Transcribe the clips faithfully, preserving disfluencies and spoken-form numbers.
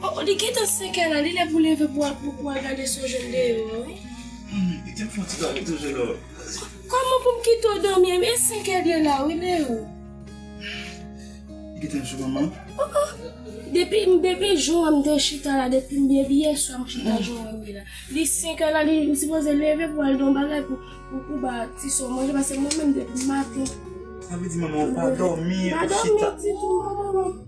Oh, li gentan senkè la, li lè pou leve pou, pou, pou al gade si w jwenn deyò a, wi. Hmm, li te fè yon ti gade toujou la. Kòman pou m kite w dòmi? E senkè l ye la, wi, Leo. Li gentan sou manman? Oh, oh. Depi, depi jou an m te chita la, depi, depi yè swa m chita jou an m ye la. Li senkè la, li sipoze leve pou al don bagay pou, pou, pou ba ti sè w manje, paske mwen menm depi maten. Sa vle di manman ou pa dòmi, ou chita. Pa dòmi ditou, manman.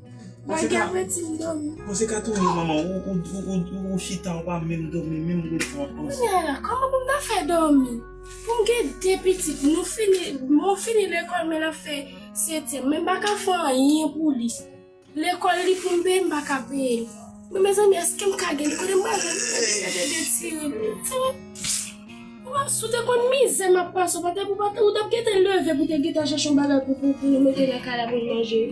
Mwen gen apeti m dòmi. Bon, se ka tou manman, ou, ou, ou, ou, ou chita, ou pa menm dòmi, menm ou ret ap panse. Kounye a la, kòman pou m ta fè dòmi? Pou m gen de pitit, nou fini, mwen fini lekòl, men l ap fè setyèm, men m pa ka fè anyen pou li. Lekòl li pou m peye, m pa ka peye l. Men mezanmi, èske m ka gen li? Kote m pral jwenn li? Gade de tire l. Ou pa, si w te konn mizè m ap pase, ou pa t ap, ou pa t, ou t ap gentan leve pou te gentan chèche yon bagay pou, pou, pou nou mete nan kay la pou nou manje.